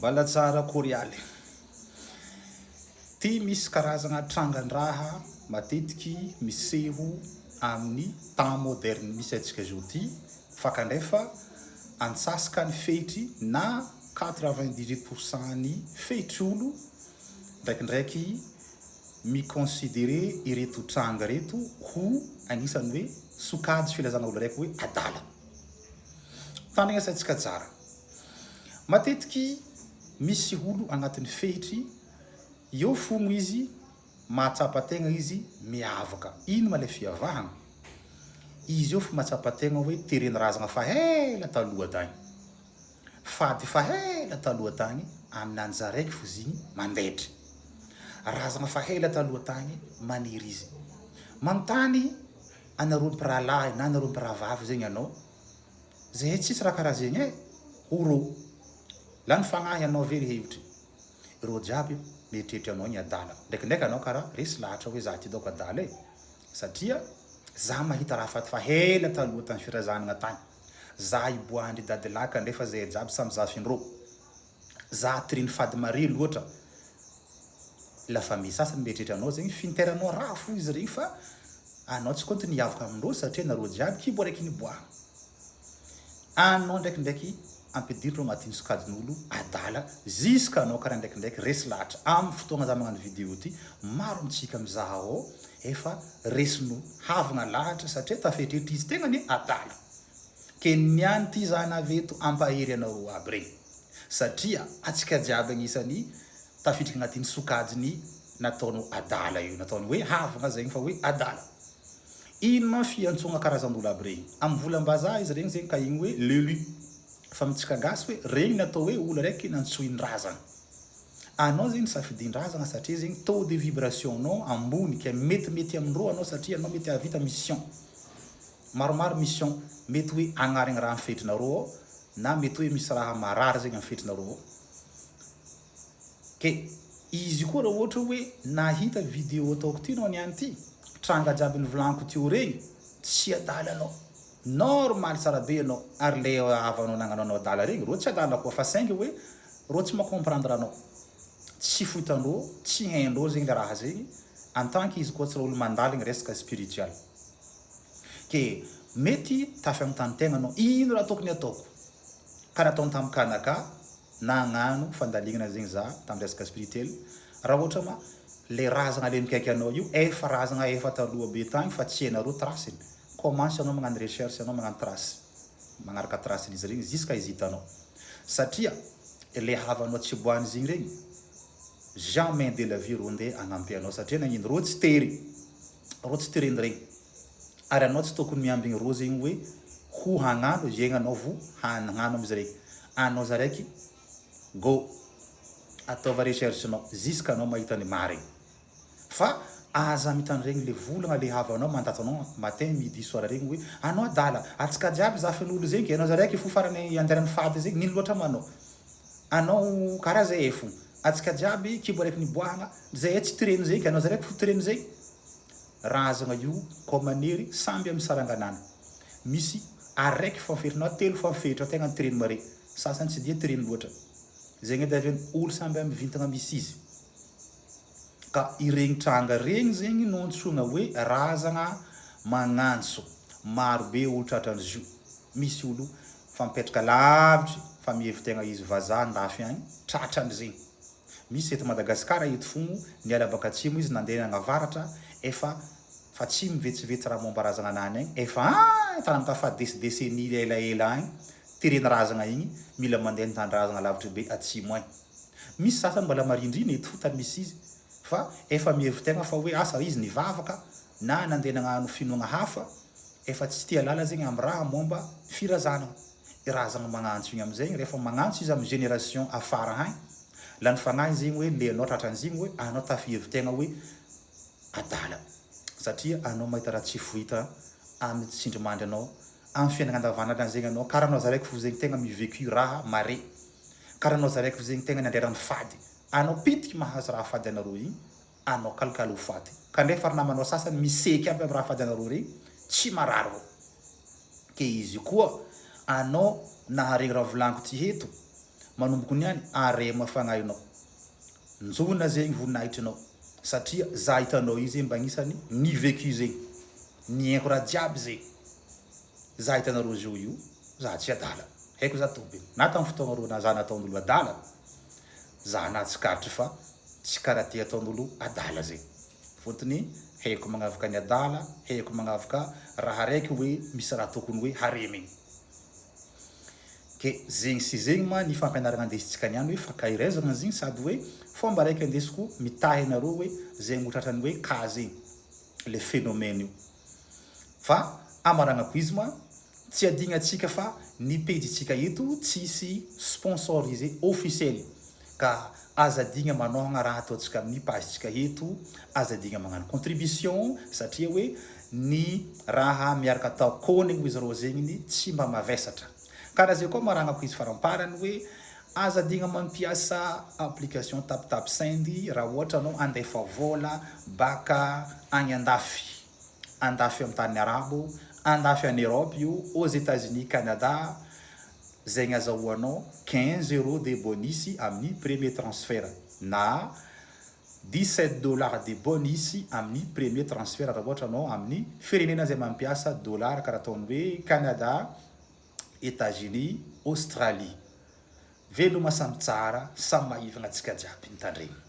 Mbala tsara korialy. Ty misy karazagna trangan-draha matetiky miseho amin'ny temps moderne misy antsika zao ty fa kandrefa antsasaka ny fehitry na 98% ny fehitr'olo ndraikindraiky mi-considerer ireto tranga ireto ho agnisan'ny hoe sokajy filazana olo araiky hoe adala. Tandrignasantsika tsara. Matetiky misy olo agnatin'ny fehitry eo fogno izy mahatsapa tegna izy miavaka. Ino ma le fiavahagna? Izy eo fo mahatsapa tegna hoe terena razagna fa ela taloha tagny. Fady fa ela taloha tagny aminanjy araiky fo izy igny mandaitry. Razagna fa ela taloha tagny maniry izy. Manontany anareo mpirahalahy na anareo mpirahavavy zegny anao, zahay tsisy raha karaha zegny e, ho rô. Lany fagnahy anao very hevitry. Rô jiaby mieritreritra anao igny adala. Ndraikindraiky anao karaha resy lahatra hoe za ty daoko adala e. Satria za mahita raha faty fa ela taloha tany firazanagna tagny. Za iboahan-dry dadilahy kandrefa zahay jiaby samy zafin-drô. Za tiriny fady mare loatra. La famille sasany mieritreritra anao zegny finteranao raha fo izy regny fa anao tsy kônty niavaka amindrô satria nareo jiaby kibo araiky niboahana. Anao ndraikindraiky ampidirindreo agnatin'ny sokajin'olo adala jusque anao karaha ndraikindraiky resy lahatra amin'ny fotoagna za magnano video ty maro amintsika mizaha ao efa resin'olo havagna lahatra satria taferitreritry izy tegnany adala. Ke niany ty zany avy eto ampahery anareo aby regny satria atsika jiaby agnisany tafiditra agnatin'ny sokajiny nataonao adala io nataony hoe havagna zegny fa hoe adala. Ino ma fiantsoagna karazan'olo aby regny? Am volam-bazaha izy regny zegny ka igny hoe lelu fa amintsika gasy hoe regny natao hoe olo araiky nantsoin-drazagna. Anao zegny safidin-drazagna satria zegny taux de vibration-nao ambony ke metimety amindreo anao satria anao mety hahavita mission. Maromaro mission mety hoe agnarigny raha am fetrinareo ao na mety hoe misy raha marary zegny am fetrinareo ao. Ke izy koa raha ohatra hoe nahita video ataoko ty anao niany ty, tranga jiaby nivolaniko teo regny, tsy adala anao. Normal tsara be anao ary le havanao nagnano anao adala regny reo tsy adala koa fa saingy hoe reo tsy ma-comprendre anao. Tsy foitandreo, tsy haindreo zegny le raha zegny en tant que izy koa tsy raha olo mandaligny resaka spiritual. Ke mety tafy anontany tegna anao, ino raha tokony ataoko? Karaha ataony tam kanaka nagnano fandalignana zegny za tam resaka spirituel, raha ohatra ma le razagna le mikaiky anao io efa razagna efa taloha be tagny fa tsy hainareo trace-ny, commence anao magnano recherche anao magnano trace, magnaraka trace-n'izy regny jusqu'à izy hitanao, satria le havanao tsy boahan'izy igny regny jamais de la vie reo ndeha hagnampy anao satria nagnino reo tsy tery. Rô tsy tireny regny. Ary anao tsy tokony miambigny rô zegny hoe ho hagnano zegny anao vo hagnano amizy regny. Anao zaraiky go ataova recherche nao jusque anao mahita ny marigny. Fa aza mitandregny le volagna le havanao mandatsa anao matin midi soir regny hoe anao adala, atsika jiaby zafin'olo zegny ke anao zaraiky fo farany andehanany fady zegny nino loatra ma anao. Anao karaha zay fo. Atsika jiaby kibo araiky niboahagna, zay tsy tireny zay ke anao zaraiky fo tireny zay. Razagna io koa manery samby amy saranganana. Misy araiky fo amfetra na telo fo amfetra tegna ny tireny mare. Sasany tsy dia tireny loatra. Zegny edy avy eo olo samby amy vintagna misy izy. Ka iregny tranga regny zegny no antsoina hoe razagna magnantso. Maro be olo tratran'izy io. Misy olo fa mipetraka lavitry fa mihevi-tegna izy vazaha andafy agny tratrany zegny. Misy eto Madagascar eto fogno niala baka atsimo izy nandeha nagnavaratra efa fa tsy mivetsivetsy raha momba razagna anany agny efa agny tanàna fa desidesenie elaela agny terena razagna igny mila mandeha an-tanindrazagna lavitry be atsimo agny. Misy sasany mbola marindrina eto fo tany misy izy fa efa mihevi-tegna fa hoe asa izy nivavaka na nandeha nagnano finoagna hafa efa tsy tia lala zegny am raha momba firazanagna, i razagna magnantso igny amizegny rehefa magnantso izy am génération afara agny lany fagnahy zegny hoe le anao tratran'zigny hoe anao tafihevitegna hoe adala satria anao mahita raha tsy fohita am tsindrimandry anao am fiainagna andavanandra zegny anao karaha anao zaraiky fo zegny tegna mi-vecu raha mare karaha anao zaraiky fo zegny tegna niandrairany fady anao pitiky mahazo raha fady anareo igny anao kalikaly ho faty kanefa ry namanao sasany miseky aby am raha fady anareo regny tsy marary reo ke izy koa anao naharegny raha volaniko ty heto Manomboko niany arema fagnahinao. Njona zegny voninahitrinao. Satria za hitanao io zegny mba agnisany ni vecu zegny. Niaiko raha jiaby zegny. Za hitanareo zao io, za tsy adala. Haiko za tompony. Na tam fotoagna reo na za nataon'olo adala, za nahatsikaritry fa tsy karaha ty ataon'olo adala zegny. Fotony haiko magnavaka ny adala, haiko magnavaka raha raiky hoe misy raha tokony hoe haremigny. Ke zegny sy zegny ma ny fampianaragna andesintsika niany hoe fankaherezagna zegny sady hoe fomba raiky andesiko mitahy anareo hoe zegny ho tratran'ny hoe cas zegny le phénomène io. Fa amaragnako izy ma tsy adignantsika fa ny pejintsika eto tsisy sponsorisé officiel ka aza adigna manohagna raha ataontsika amin'ny page-tsika eto, aza adigna magnano contribution satria hoe ny raha miaraka atao kôny hoy izy reo zegny tsy mba mavesatra. Ka raha zay koa amaragnako izy faramparany hoe aza adigna mampiasa application taptap send raha ohatra anao andefa vôla baka agny andafy, andafy amin'ny tany arabo, andafy any Europe io, aux Etats Unis, Canada, zegny azahoanao 15 euros de bonus amin'ny premier transfert na 17 dollars de bonus amin'ny premier transfert raha ohatra anao amin'ny firenena izay mampiasa dollar karaha ataony hoe Canada, Etats Unis, Australie. Veloma samy tsara, samy maivagna antsika jiaby mitandregny.